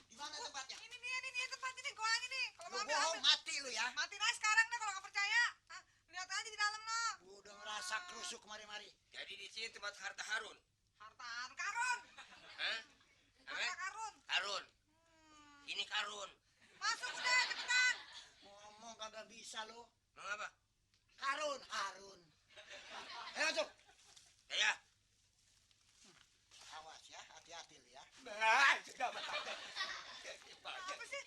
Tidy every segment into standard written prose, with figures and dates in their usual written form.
Di mana tempatnya? Ini tempat ini gua ini. Kalau Lu mau ambil, bohong, ambil. mati lu ya. Matiin aja sekarang deh kalau nggak percaya. Ah, lihat aja di dalam no. Udah ngerasa kerusuk kemari-mari. Jadi di sini tempat harta Harun. Harta karun. Hah? Harta Apa? karun. Karun. Ini karun. Masuk udah cepetan. Ngomong kagak bisa lu. Mau apa? Harun. Ayo masuk. Ya. Awas ya, hati-hati lu ya. Nah, sudah makan. Apa sih?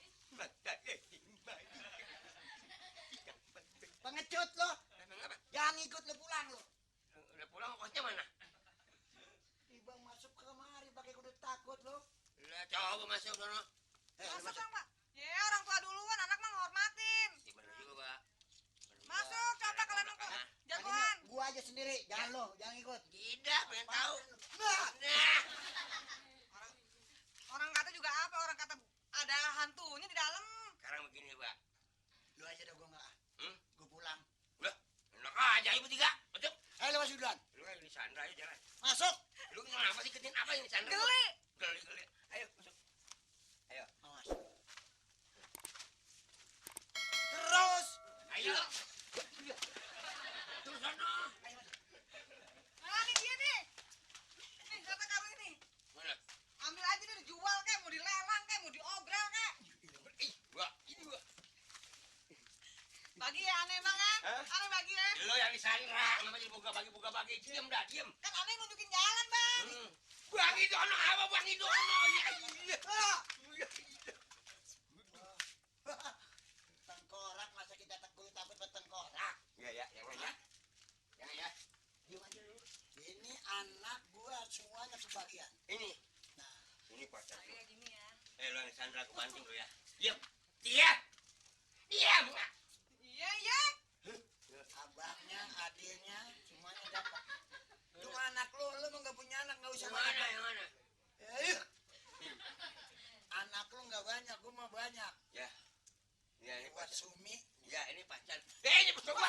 Pengecut lu. Emang apa? Jangan ikut lu pulang lu. Udah pulang kosnya mana? Ibang masuk kemari pakai kudu takut lu. Udah coba masuk sono. Masuk bang pak. Ya orang tua duluan, anak mah ngehormatin. Gimana juga, Pak? Masuk, coba kalian mau jagoan. Tadinya gua aja sendiri, jangan lu, jangan ikut. Tidak, pengen tahu. Nah, Nah. Orang kata juga apa? Orang kata ada hantunya di dalam. Sekarang begini, Pak. lu aja dah gua enggak. Hmm? Gua pulang. Udah, enak aja ibu tiga. Masuk. Ayo lu masuk duluan. Lu kan di Sandra aja jalan. Masuk. Lu kenapa sih ketin apa ini Sandra? Geli. Geli. Ayo, masuk. Ayo. Awas. Terus. Ayo. Terus sono. Ayo masuk. Nah ini dia nih. Nih harta karun ini. Mana? Ambil aja deh, dijual kek, mau dilelang kek, mau diobral kek. Ih, gua, ini gua. Bagi ya aneh bang kan? Hah? Aneh bagi ya. Lu yang di Sandra, kenapa jadi buka bagi. Diem dah, diem. Kan aneh nunjukin jalan bang. Bagi dono apa bagi dono? Ya. Tengkorak, masa kita takut bertengkorak? Ya, yang ya. Diam aja lu. Ini anak gua semuanya sebagian. Ini. Nah, Ini pacar. Kayak gini ya. Lu yang di Sandra aku banting lu ya. Diem. Diam. Iya. abangnya, adiknya, semuanya dapat. Itu anak lu mau nggak punya anak nggak usah Yang mana, banyak. yang mana? Ayo. Anak lu nggak banyak, gua mah banyak. Ya. Ya, ini Buat pacar. Sumi, Ya, ini pacar. Ini coba.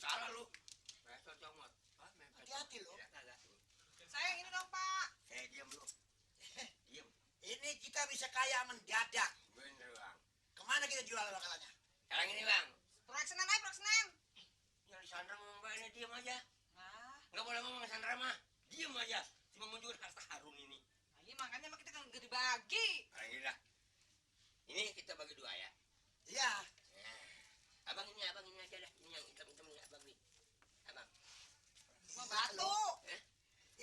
Salah lu. Besok comot. Ah, mepet. hati-hati lu. Ya, kagak. Saya ini dong pak. Diam lu. Diam. Ini kita bisa kaya mendadak. Bener, Bang. Kemana kita jual bakalannya? Sekarang ini, Bang. Proyek Senen aja, proyek Senen. Yang di Sandra ngomong ini diam aja. Nah, Enggak boleh ngomong Sandra mah. Diam aja. Cuma menunjukkan harta Harun ini. iya makanya emang kita kan gak dibagi. Sekarang ini dah. Ini kita bagi dua ya. Iya. Ya. Abang ini aja dah. Ini yang hitam-hitam ini abang nih. Abang. Cuma batu. Eh?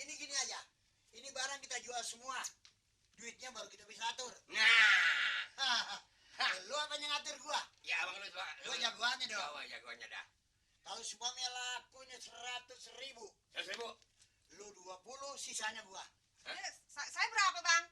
Ini gini aja. Ini barang kita jual semua. Duitnya baru kita bisa atur. Nah. Lu apa yang ngatur gua? Ya abang lu coba. Gua jagoannya dong. Bawa jagoannya dah. Kalau semuanya lakunya 100.000, 100.000. lu 20, sisanya gua. Hah? Ya, saya berapa bang?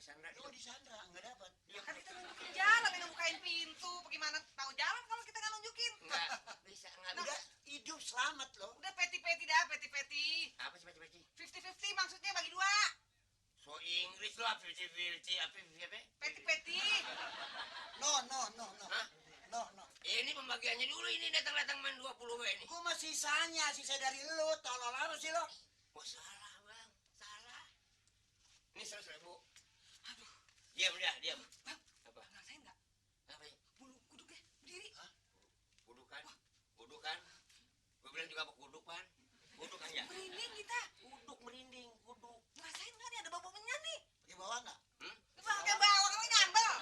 Sandra. Lu di Sandra nggak dapat. Ya kan kita nunjukin jalan, yang bukain pintu. Bagaimana tahu jalan kalau kita nggak nunjukin? Enggak bisa enggak Udah bisa. hidup selamat lo. Udah peti-peti dah, peti-peti. Apa sih baca-baca? 50-50 maksudnya bagi dua. So Inggris lu apa apa? Peti-peti. No. Hah? No. Ini pembagiannya dulu ini datang main 20 ini. Gua mah sisanya, sisa dari lu. Tolol apa sih lo? Oh salah bang, salah. Ini 100.000. Aduh. Diam. Bang, Apa? ngerasain nggak? Apa ya? Bulu kuduknya berdiri. Hah? Kuduk kan? Gue bilang juga apa kuduk kan? Kuduk kan ya? Merinding kita. Kuduk merinding, kuduk. Ngerasain nggak nih ada bau-baunya nih? Pakai bawah nggak? Pakai bawang kamu nyambel.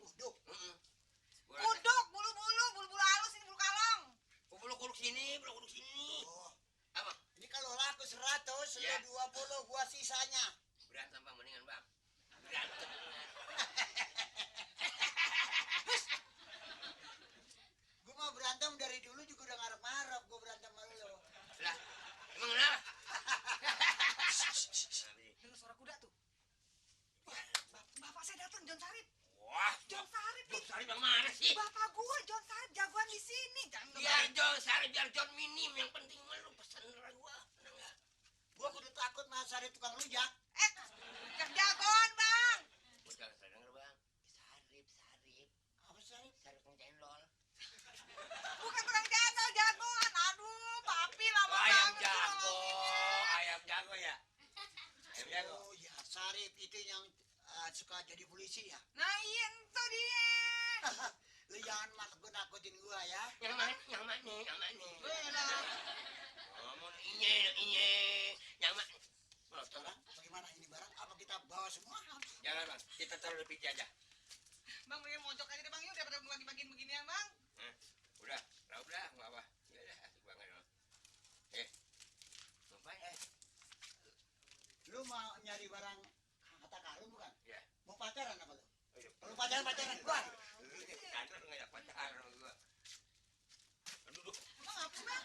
Uduk. Kuduk, bulu-bulu halus ini bulu kalong. Bulu kuduk sini. Oh, Apa? ini kalau laku 100, Ya. lu 20, gua sisanya. Berantem bang, mendingan bang. Berantem. Gua mau berantem dari dulu juga udah ngarep-ngarep gua berantem sama lu. Lah, emang kenapa? Dengar suara kuda tuh. Wah, bapak saya datang, John Sarip. Wah, John Sarip nih. John Sarip yang mana sih? Bapak gua, John Sarip, jagoan di sini. Jangan Biar John Sarip, biar John minim. Yang penting mah lu pesen gua. Tenang ya. Gua kudu takut masa ada tukang rujak. jagoan bang. Jangan saya denger bang. Sarip. Apa sih? Sarip ngecendol. polisi ya? Nah iya itu dia. Lu jangan nakut-nakutin gua ya. Yang mana? Benar. Ngomong inye. Yang mana? Sekarang bagaimana ini barang? Apa kita bawa semua? Jangan bang, kita taruh di peci aja. Bang pengen mojok aja deh bang, yuk daripada bagi-bagiin beginian bang. Udah, nggak apa. Ya udah, asik banget bang. Ngapain? Lu mau nyari barang harta karun bukan? Ya. Mau pacaran apa lu? Ayo. Lu pacaran gua. Kantor ngajak pacaran sama gua. Duduk. Emang apa sih bang?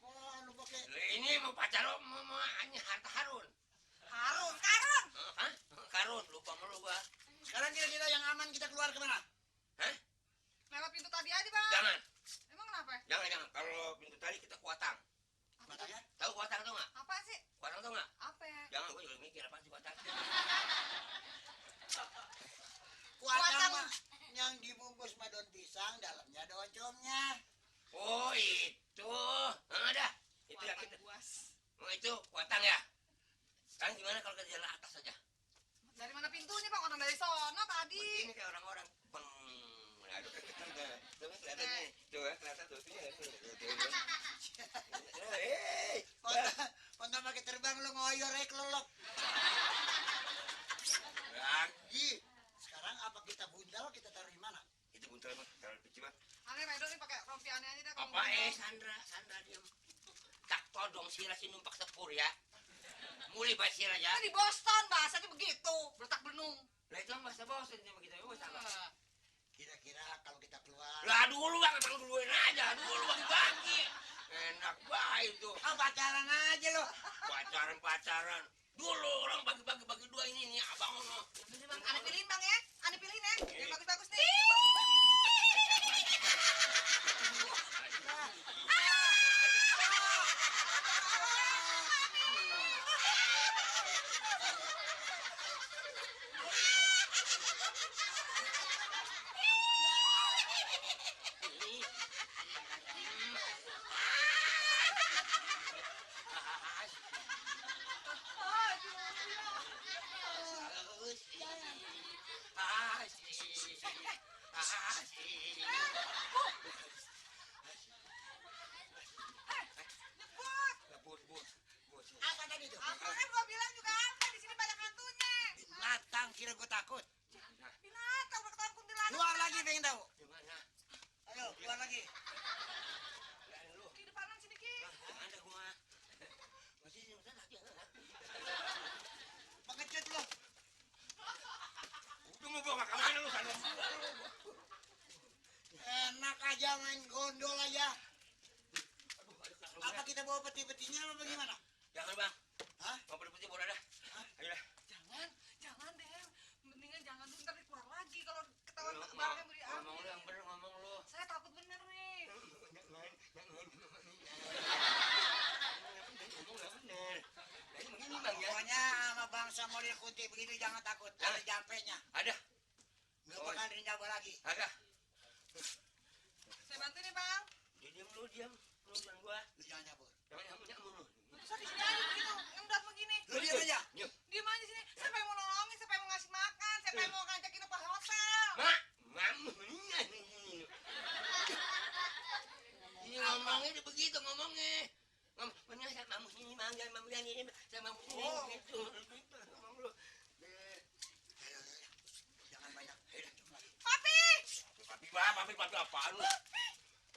Oh, lu pakai Ini mau pacaran mau hanya harta karun. Karun. Hah? Karun, lupa mulu gua. sekarang kira-kira yang aman kita keluar kemana? Hah? Lewat pintu tadi aja bang. Jangan. Emang kenapa? Jangan. Kalau pintu tadi kita kuatang. Matanya? Tahu kuatang tuh nggak? Apa sih? Kuatang tuh nggak? Apa ya? Jangan, gua juga mikir apa sih kuatang. Kuatang mah yang dibungkus sama daun pisang, dalamnya ada oncomnya. Oh itu. Ada. Itu yang kita. Buas. Oh itu kuatang ya. Sekarang gimana kalau kita jalan atas aja? Dari mana pintunya bang? Orang dari sono tadi. Ini kayak orang-orang peng. Aduh kita udah. Tuh kelihatan nih. Tuh kelihatan tuh. Hei. Kontak pakai terbang lu ngoyor kelelok. Lagi. Sekarang apa kita buntal kita taruh di mana? Itu buntel mah. Taruh di pici mah. Aneh Medo nih pakai rompi aneh aja dah. kalau Apa buntal. Sandra diam. Tak todong sila si numpak sepur ya. Mulai basir aja. Kan di Boston bahasanya begitu, bertak benung. Lah itu bahasa Boston sama kita. Oh sama. Kira-kira kalau kita keluar. Lah dulu bang, duluin aja. Dulu bagi. Enak baik tuh. Oh, pacaran aja lo. Pacaran. Dulu orang bagi dua ini nih abang ono. Aneh pilihin bang ya, aneh pilihin ya. Yang bagus-bagus nih. Apa tadi tuh? Aku kan gua bilang juga apa di sini banyak hantunya. Binatang kira gue takut. Binatang udah ketahuan kuntilanak. Keluar lagi pengen tahu. Gimana? Ayo keluar lagi. Lu. Di depanan sini Ki. Ada gua. Masih di sana lagi. Pengecut lo. Udah mau bawa kamu lu sana. Enak aja main gondol aja. Apa kita bawa peti-petinya apa bagaimana? Jangan bang. Hah? Mau peti bola dah. Ayo dah. Jangan deh. Mendingan jangan dulu ntar keluar lagi kalau ketahuan Ngomong barangnya mau diambil. ngomong lu yang bener ngomong lu. Saya takut bener nih. Ngomong yang bener. Nah, ini begini bang ya. Pokoknya sama bangsa model kunti begitu jangan takut. Ada jampenya. Ada. Nggak bakal rinjaba lagi. Ada. Saya bantu nih bang. Diam. Lu bilang gua. Lu jangan nyabur. Jangan nyamuk lu. Bisa di sini aja begitu. Yang udah begini. Lu diam aja. Diam. Diem aja sini. Siapa yang mau nolongin? Siapa yang mau ngasih makan? Siapa yang mau ngajak kita ke hotel? Ini ngomongnya begitu ngomongnya. Ngomongnya sama mamu sini manggil mamu yang ini sama mamu sini gitu. Ngomong lu. Ayo. Jangan banyak. Papi! Papi apaan lu?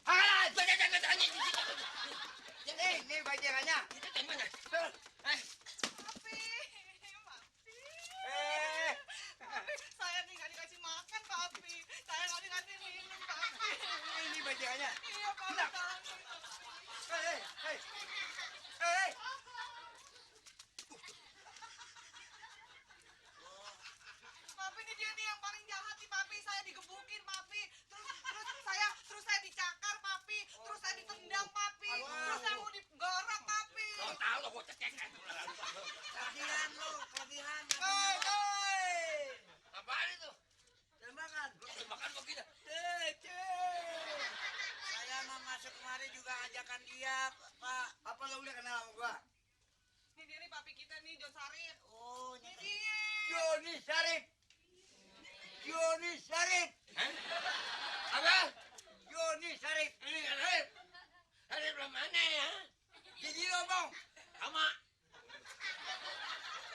Ah, jangan tanya. Ini bajarannya. Itu dari mana? Papi! Papi, saya nih nggak dikasih makan, Papi. Saya nggak dikasih minum, Papi. Ini bajarannya. Iya, Papi. Hei. Papi ini dia nih yang paling jahat nih, Papi. Saya digebukin, Papi. Terus saya dicakar, Papi. Terus saya ditendang, Papi. Terus saya mau digorok, Papi. Kau tahu lo gua cekek. Kelebihan lu, kelebihan. Apaan itu? Tembakan. Lu makan begitu. Saya mau masuk kemari juga ajakan dia, Pak. Apa lo udah kenal sama gua? Ini dia nih Papi kita nih, John Sarip. Oh, Ini dia. Joni Sarip. Joni Sarip. Hah? Apa? Joni Sarip. Ini Arif. Arif dari mana ya? Gigi lo, Bang. Sama.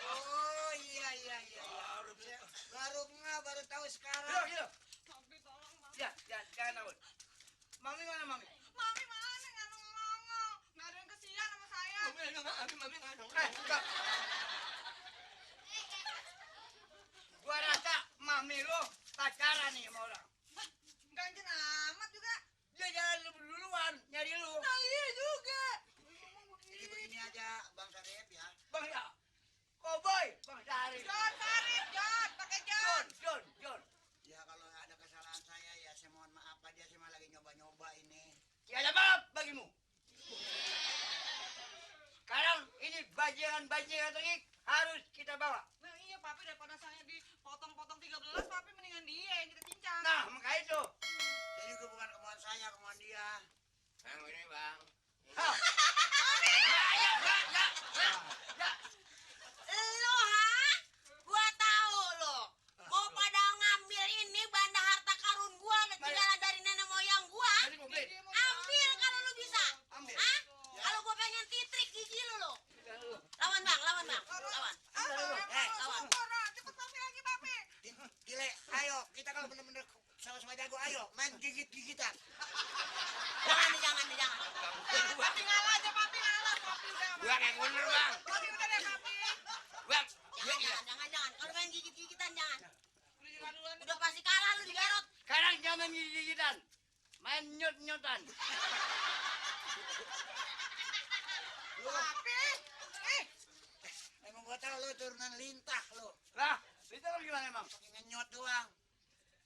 Oh, iya. Baru tahu sekarang. Gilo. Papi tolong papi. Ya, jangan namun. Mami mana mami? Mami mana nggak nongol. Nggak ada yang kesian sama saya. Mami nggak dong. Stop. Gua rasa mami lo pacaran nih sama orang. Ganjen amat juga. Dia jalan duluan, nyari lu. Nah iya juga. Jadi begini aja, Bang Sarip ya. Bang ya. Cowboy, Bang Sarip. Jon, Sarip, Jon, pakai Jon. John. Ya kalau ada kesalahan saya ya saya mohon maaf aja sih malah lagi nyoba-nyoba ini. Tiada maaf bagimu. Sekarang ini bajiran tengik harus kita bawa. Nah iya papi daripada saya dipotong-potong 13, papi mendingan dia yang kita cincang. Nah, makanya itu. Jadi itu bukan kemauan saya, kemauan dia. Bang, ini bang. Hah? Lo ha? Gua tahu lo. Mau pada ngambil ini banda harta karun gua tinggalan dari nenek moyang gua. Tadi mau beli. Ambil kalau lu bisa. Ambil. Hah? Kalau gua pengen titrik gigi lu. Lawan bang. Lawan. Cepet papi lagi papi. Gile, ayo kita kalau bener-bener sama-sama jago, ayo main gigit-gigitan. Jangan. Papi ngalah aja papi ngalah. Papi udah. Bang, yang bener bang. Papi udah deh papi. Bang. Jangan. Kalau main gigit-gigitan jangan. Udah jalan duluan. Udah pasti kalah lu di garot. Sekarang jangan gigit-gigitan. Main nyot-nyotan. Papi. Emang gua tahu lo turunan lintah lo. Lah, itu lo gimana emang? Pakai ngenyot doang.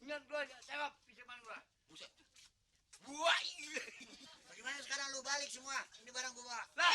Nyot gua sewap pinjaman gua. Buset. Buah. Bagaimana sekarang lo balik semua? Ini barang gua bawa. Lah,